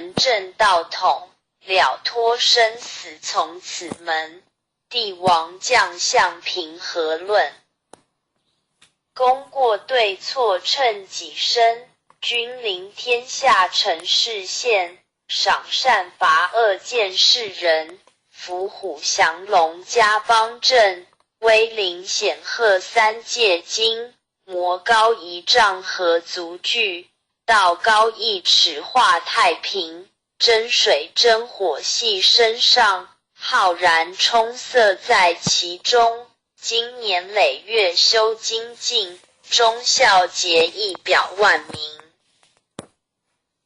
成正道统，了脱生死从此门。帝王将相平和论，功过对错称己身，君临天下成事宪，赏善罚恶见世人，伏虎降龙加方正，威灵显赫三界经，魔高一丈何足惧，道高一尺化太平，真水真火系身上，浩然充塞在其中。经年累月修精进，忠孝节义表万民。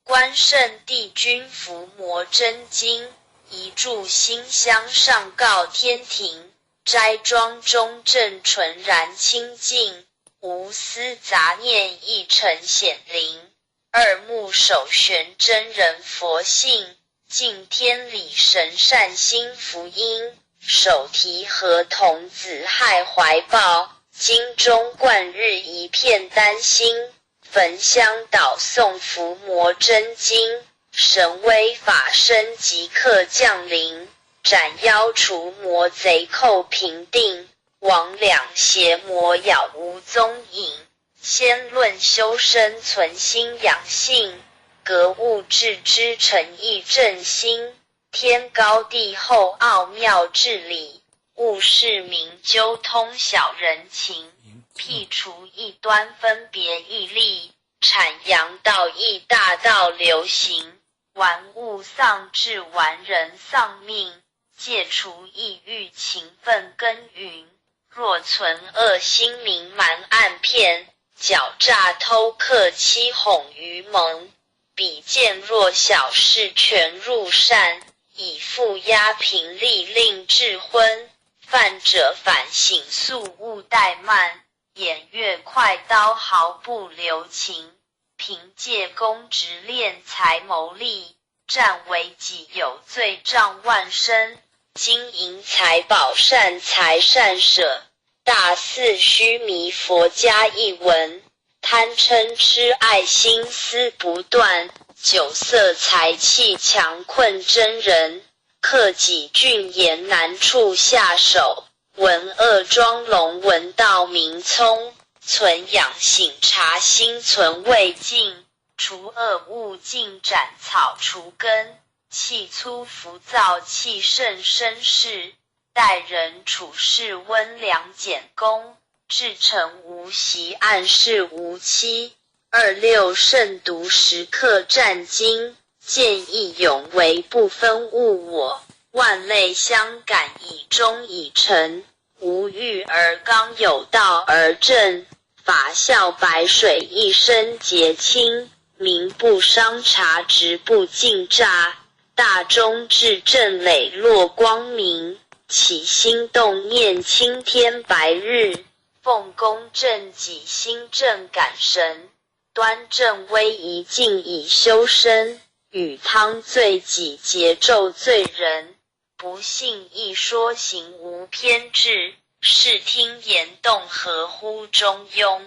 关圣帝君伏魔真经，一炷心香上告天庭。斋庄中正纯然清净，无私杂念一尘显灵。二目守玄真人佛性，敬天理神善心福音。手提河童子亥怀抱，金钟贯日一片丹心。焚香祷诵伏魔真经，神威法身即刻降临，斩妖除魔贼寇平定，魍魉邪魔杳无踪影。先论修身存心养性，格物致知诚意正心。天高地厚奥妙至理，物是明究通晓人情。辟除异端分别义利，阐扬道义大道流行。玩物丧志玩人丧命，戒除意欲勤奋耕耘。若存恶心明瞒暗骗，狡诈偷克欺哄愚蒙，鄙贱弱小事全入善。以负压平利令智昏，犯者反省速勿怠慢，偃月快刀毫不留情。凭借公职敛财牟利，占为己有罪障万身。金银财宝善财善舍，大肆虚弥佛家一文，贪嗔痴爱心思不断。酒色财气强困真人，克己俊言难处下手。闻恶装聋，闻道明聪，存养醒察心存未尽，除恶务尽斩草除根。气粗浮躁气盛身世，待人处事温良俭恭，至诚无习暗示无欺。26慎独时刻战兢，见义勇为不分物我，万类相感以忠以诚，无欲而刚有道而正，法孝白水一身洁清，民不伤察直不尽诈，大忠至正磊落光明，起心动念青天白日，奉公正己心正感神。端正威仪静以修身，与汤罪己节咒罪人。不信一说行无偏执，视听言动合乎中庸。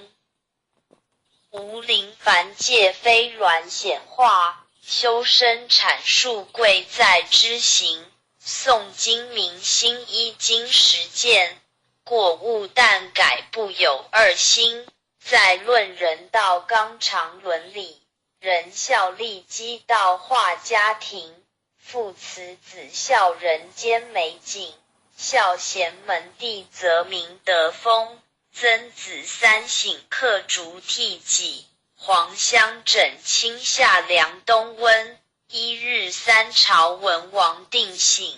无灵凡界非鸾显化，修身阐述贵在知行。诵经明心依经实践，过勿但改不有二心。在论人道纲常伦理，仁孝利基道化家庭，父慈子孝人间美景，孝贤门第则民德风，曾子三省克竹替己，黄香枕清夏凉冬温，一日三朝文王定省，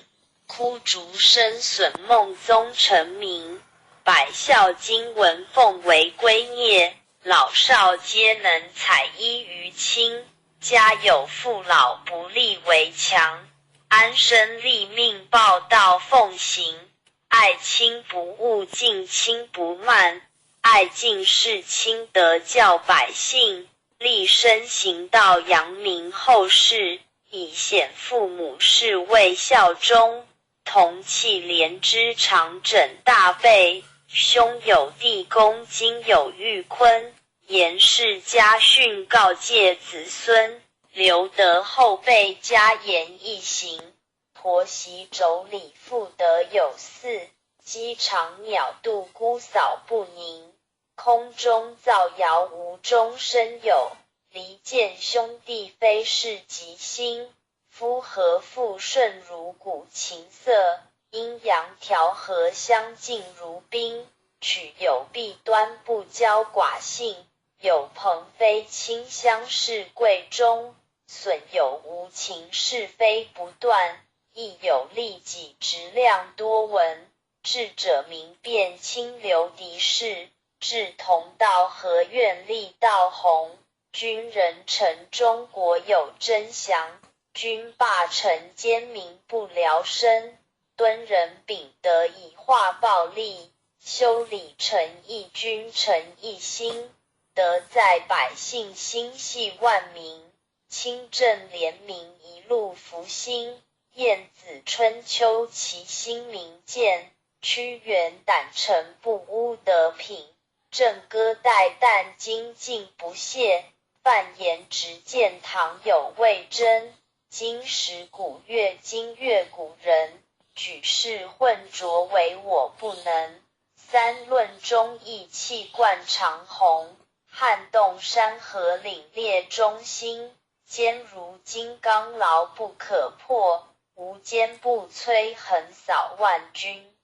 枯竹生笋孟宗成名。百孝经文奉为圭臬，老少皆能采衣于亲，家有父老不立为强，安身立命报道奉行，爱亲不误，敬亲不慢，爱敬事亲德教百姓，立身行道扬名后世，以显父母是为孝忠，同气连枝长枕大被。兄有弟恭，今有玉坤，严氏家训告诫子孙，留得后辈嘉言懿行。婆媳妯娌妇德有嗣，鸡肠鸟肚姑嫂不宁。空中造谣无中生有，离间兄弟非是吉星。夫和妇顺如古琴瑟，阴阳调和相敬如宾。取有弊端不交寡信，有朋非亲相视贵中。损有无情是非不断，亦有利己直量多闻。智者明辨清流敌视。志同道合，愿力道宏。君人臣中国有真祥，君霸臣奸民不聊生。敦仁秉德以化暴力，修礼诚意君臣一心。德在百姓心系万民，清正廉明一路福星。晏子春秋其心明鉴，屈原胆诚不污德品。正歌代旦精进不懈，范言直谏堂有未真。今时古乐今乐古人，举世混浊唯我不能。三论忠义气贯长虹，撼动山河凛冽中心。坚如金刚牢不可破，无坚不摧横扫万军。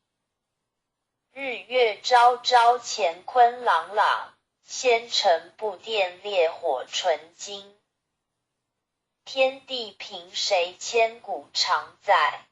日月昭昭，乾坤朗朗，纤尘不电，烈火纯金。天地凭谁千古常在？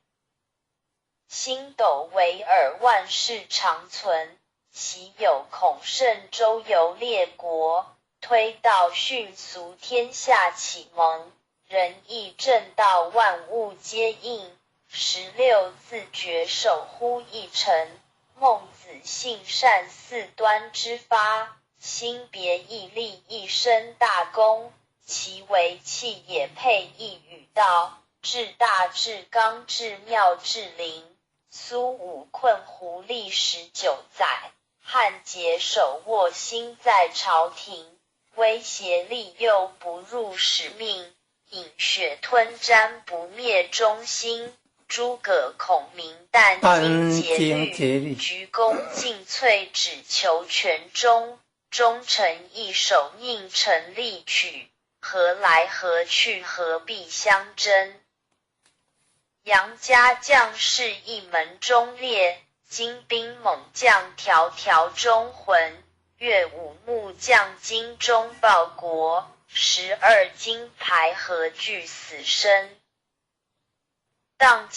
星斗为尔，万世长存。昔有孔圣周游列国，推道训俗，天下启蒙。仁义正道，万物皆应。16字诀，守乎一诚。孟子性善四端之发，心别义利一身大功，其为器也配义与道，至大至刚至妙至灵。苏武困胡历19载，汉杰手握心在朝廷，威胁利诱不辱使命，饮血吞毡不灭忠心。诸葛孔明殚精竭虑，鞠躬尽瘁只求全忠。忠臣一手佞臣力取，何来何去何必相争？杨家将士一门忠烈，精兵猛将条条忠魂。岳武穆将精忠报国，12金牌何惧死生？荡。